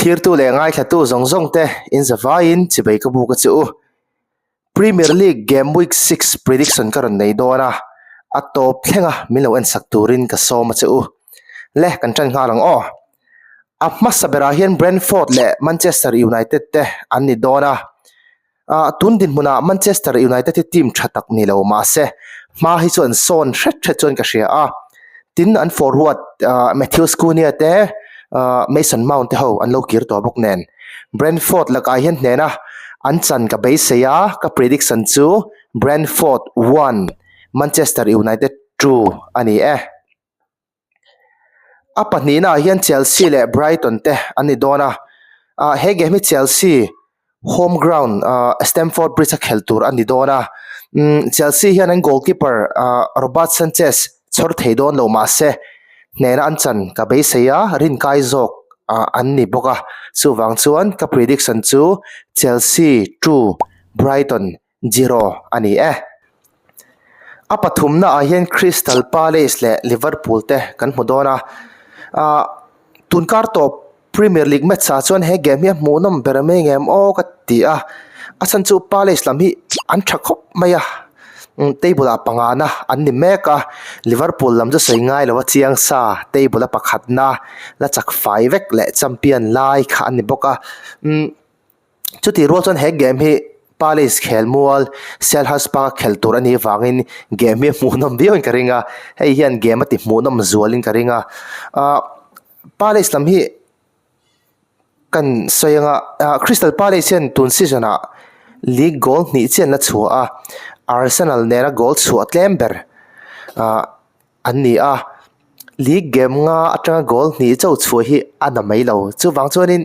Thlirtu leh ngaithlatu zawng zawng te in zavaiin chibai ka buk a che u. Premier League Game Week 6 prediction ka rawn nei dawn a, a tawp thlenga min lo ensak turin ka sawm a che u. Le kan tan nghal ang aw. A hmasa berah hian Brentford leh Manchester United te an ni dawn a. Ah, tun dinhmunah Manchester United hi team tha tak ni lo mahse hma hi chu an sawn hret hret chuan ka hria a. Tin, an forward ah Matheus Cunha te ah Mason Mount te ho an lo kir tawh bawk nen. Brentford lakah hian hnena an chan ka beisei a, ka prediction chu Brentford 1, Manchester United 2 a ni e. A pahnihna ah hian Chelsea leh Brighton te an ni dawn a ah he game hi Chelsea home ground ah Stamford Bridge a khelh tur a ni dawn a umm Chelsea hian an goalkeeper ah Robert Sanchez chhawr thei dawn lo mahse hnehna an chan ka beisei a rinkai zawk ah an ni bawk a chuvang chuan ka prediction chu Chelsea 2 Brighton 0 a ni e. A pathumna ah hian Crystal Palace leh Liverpool te kan hmu dawn a. Ahh tunkar tawp Premier League match ah chuan he game hi a hmuhnawm ber mai ngem aw ka ti a. A chhan chu Palace lam hi an tha khawp mai a. Table ah pangana an ni mek a. Liverpool lam chu sawi ngai lo a chiang sa table a pakhatna la chak fai vek leh champion lai kha an ni bawk a. Umm. Chutih rual chuan he game hi Palace khelmual Selhurst Park a khel tur a nih vangin game hi a hmuhnawm viauin ka ring a, hei hian game a ti hmuhnawm zualin ka ring a. Ahh Palace lam hi kan sawi anga ah Crystal Palace hian tun season ah league goal hnih chiah an la chhuah a, Arsenal nena goal chhuah tlem ber ah An ni a, league game nga atanga goal hnih chauh chhuah hi a na mai lo. Chuvang chuanin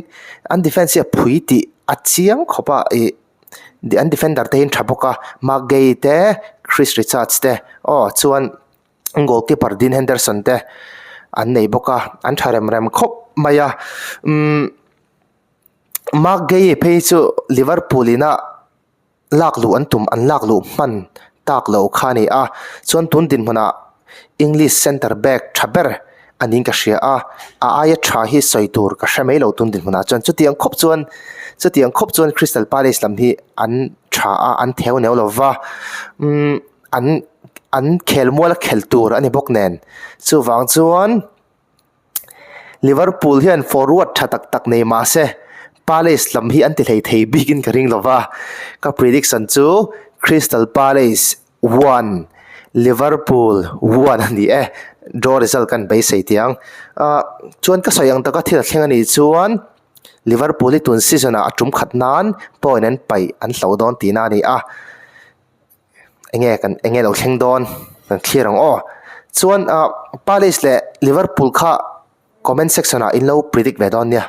an defence hi a phui tih a chiang khawp a, ih an defender te hi an tha bawk a, Marc Guehi te, Chris Richards te aw chuan goalkeeper Dean Henderson te an nei bawk a, an tha rem rem khawp mai a. Umm Marc Guehi phei chu Liverpool ina lak luh an tum an lak luh hman tak loh kha a ni a chuan tun dinhmunah English centre back tha ber a niin ka hria a a aia tha hi sawi tur ka hre mai lo tun dinhmunah chuan chutiang khawp chuan chutiang khawp chuan Crystal Palace lam hi an tha a an theu neu lo va umm an an khelmual a khel tur a ni bawk nen chuvang chuan. Liverpool hian forward tha tak tak nei mah se Palace lam hi an ti hlei thei bikin ka ring lova, ka prediction chu Crystal Palace 1 Liverpool 1 a ni e, draw result kan beisei tih ang. Ah chuan ka sawi ang taka thil a thleng a nih chuan Liverpool hi tun season ah a tum khat nan point an paih an hloh dawn tihna a ni a. Enge kan enge lo thleng dawn kan thlir ang aw chuan ah Palace leh Liverpool kha comment section ah in lo predict ve dawn nia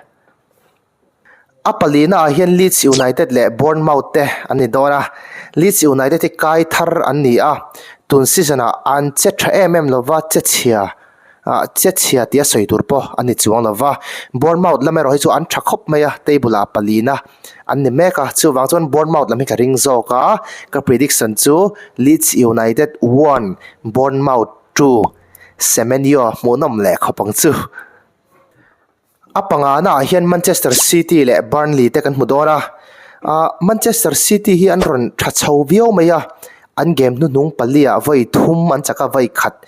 a palina ah hian Leeds United leh Bournemouth te an ni dawn a Leeds United hi kai thar an ni a tun season ah an che tha em em lova che chhia ah che chhia tih a sawi tur pawh a ni chuang lo va Bournemouth lam erawh hi chu an tha khawp mai a table ah palina an ni mek a chuvang chuan Bournemouth lam hi ka ring zawk a ka prediction chu Leeds United 1 Bournemouth 2 Semenyo hmuhnawm leh khawp ang chu. A pangana ah hian Manchester City leh Burnley te kan hmu dawn a, ah Manchester City hi an rawn tha chho viau mai a, an game hnuhnung pali ah vawi thum an chak a vawi khat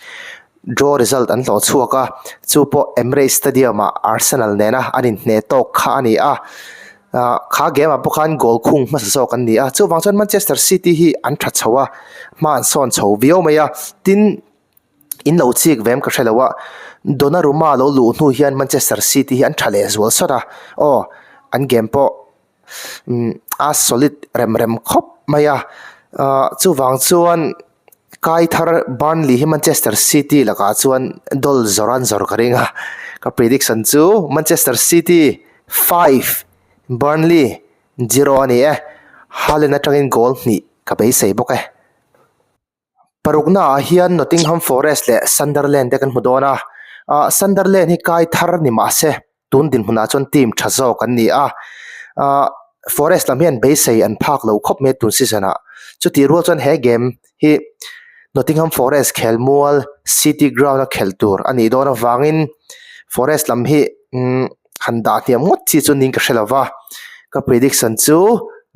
draw result an hlawh chhuak a, chu pawh Emirates Stadium ah Arsenal nena an inhneh tawk kha a ni a, ah kha game ah pawh khan goal khung hmasa zawk an ni a, chuvang chuan Manchester City hi an tha chho a, hma an sawn chho viau mai a, tin. In lo chik vem ka hre lo a, Donnarumma lo luh hnu hian Manchester City hi an tha leh zual sawt a, aw an game pawh umm a solid rem rem khawp mai a, ah chuvang chuan kai thar Burnley hi Manchester City lakah chuan dawl zawr an zawr ka ring a, ka prediction chu Manchester City 5 Burnley 0 a ni e, Haaland atangin goal hnih ka beisei bawk e. Parukna ah hian Nottingham Forest leh Sunderland te kan hmu dawn a, ah Sunderland hi kai thar ni mah se tun dinhmunah chuan team tha zawk an ni a, ah Forest lam hian beisei an phak lo khawp mai tun season ah, chutih rual chuan he game hi Nottingham Forest khelmual City Ground a khelh tur a nih dawn avangin Forest lam hi umm. han dah hniam ngawt chi chu niin ka hre lo va, ka prediction chu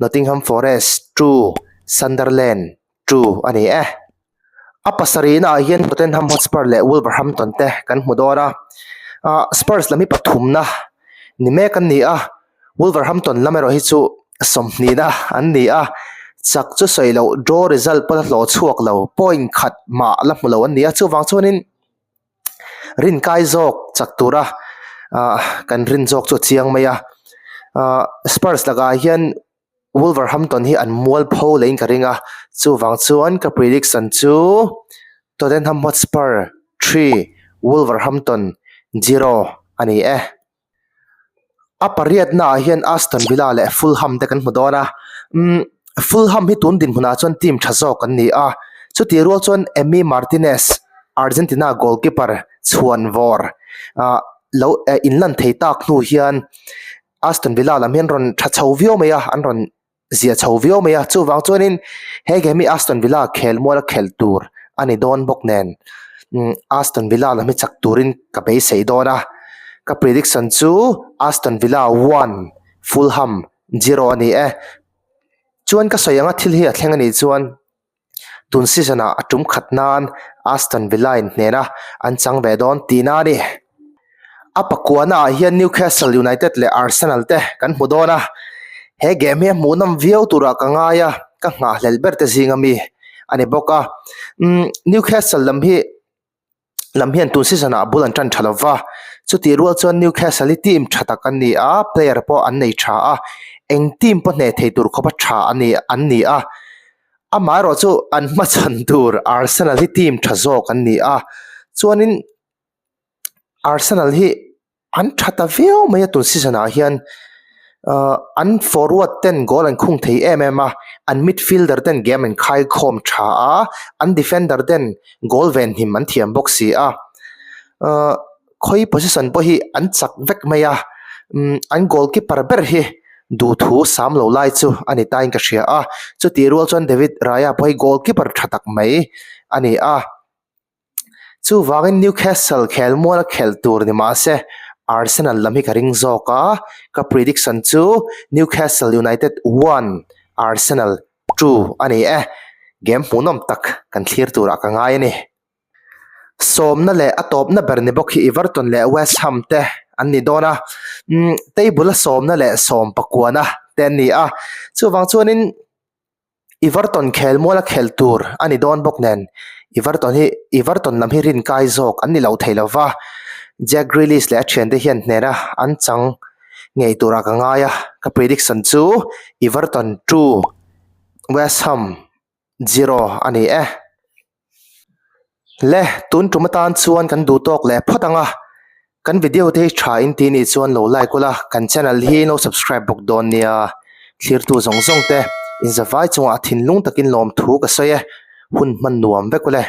Nottingham Forest 2, Sunderland 2 a ni e. A pasarihna ah hian Tottenham Hotspur leh Wolverhampton te kan hmu dawn a, ah Spurs lam hi pathumna ni mek an ni a, Wolverhampton lam erawh hi chu sawmhnihna an ni a, chak chu sawi loh draw result pawh la hlawh chhuak lo point khat mah la hmu lo an ni a, chuvang chuanin rin kai zawk chak tura ah kan rin zawk chu a chiang mai a, ah Spurs lakah hian Wolverhampton hi an mual pho leiin ka ring a, chuvang chuan ka prediction chu Tottenham Hotspur 3 Wolverhampton 0 a ni e. A pariatna ah hian Aston Villa leh Fulham te kan hmu dawn a, umm Fulham hi tun dinhmunah chuan team tha zawk an ni a, chutih rual chuan Emi Martinez, Argentina goalkeeper chhuan vawr ah lo eh inlan thei tak hnu hian Aston Villa lam hi an rawn tha chho viau mai a, an rawn zia chho viau mai a, chuvang chuanin he game hi Aston Villa khel mual a khel tur a ni dawn bawk nen umm Aston Villa lam hi chak turin ka beisei dawn a, ka prediction chu Aston Villa 1 Fulham 0 a ni e. Chuan ka sawi anga thil hi a thleng a nih chuan. Tun season ah a tum khat nan Aston Villa in hnena an chang ve dawn tihna a ni. A pakuana ah hian Newcastle United leh Arsenal te kan hmu dawn a, he game hi a hmuhnawm viau turah ka ngai a, ka nghahhlelh ber te zinga mi a ni bawk a. Umm Newcastle lam hi lam hian tun season ah bul an tan tha lova, chutih rual chuan Newcastle hi team tha tak an ni a, player pawh an nei tha a, eng team pawh hneh thei tur khawpa tha a ni an ni a, amaherawh chu an hmachhan tur Arsenal hi team tha zawk an ni a, chuanin Arsenal hi. An tha ta viau mai a tun season ah hian ahh an forward ten goal an khung thei em em a, an midfielder ten game an khai khawm tha a, an defender ten goal ven hnim an thiam bawk si a, ahh khawi position pawh hi an chak vek mai a, umm an goalkeeper ber hi duhthu sam lo lai chu a ni ta in ka hria a, chutih rual chuan David Raya pawh hi goalkeeper tha tak mai a ni a. Chuvangin Newcastle khelmual a khelh tur ni mah se Arsenal lam hi ka ring zawk a, ka prediction chu Newcastle United 1 Arsenal 2 a ni e. Game hmuhnawm tak kan thlir turah ka ngai a ni. Sawmna leh a tawpna ber ni bawk hi Everton leh West Ham te an ni dawn a, umm table a sawmna leh sawm pakuana te an ni a, chuvang chuanin Everton khel mual a khel tur a ni dawn bawk nen Everton hi Everton lam hi rin kai zawk an ni lo thei lo va, Jack Grealish leh a thiante hian hnena an chang ngei turah ka ngai a, ka prediction chu Everton 2 West Ham 0 a ni e. Le, tun tum atan chuan kan duh tawk leh phawt ang a, kan video te hi tha in tih nih chuan lo like ula, kan channel hi lo subscribe bawk dawn nia, thlirtu zawng zawng te inzavai chungah thinlung takin lawmthu ka sawi e, hun hman nuam vek ule.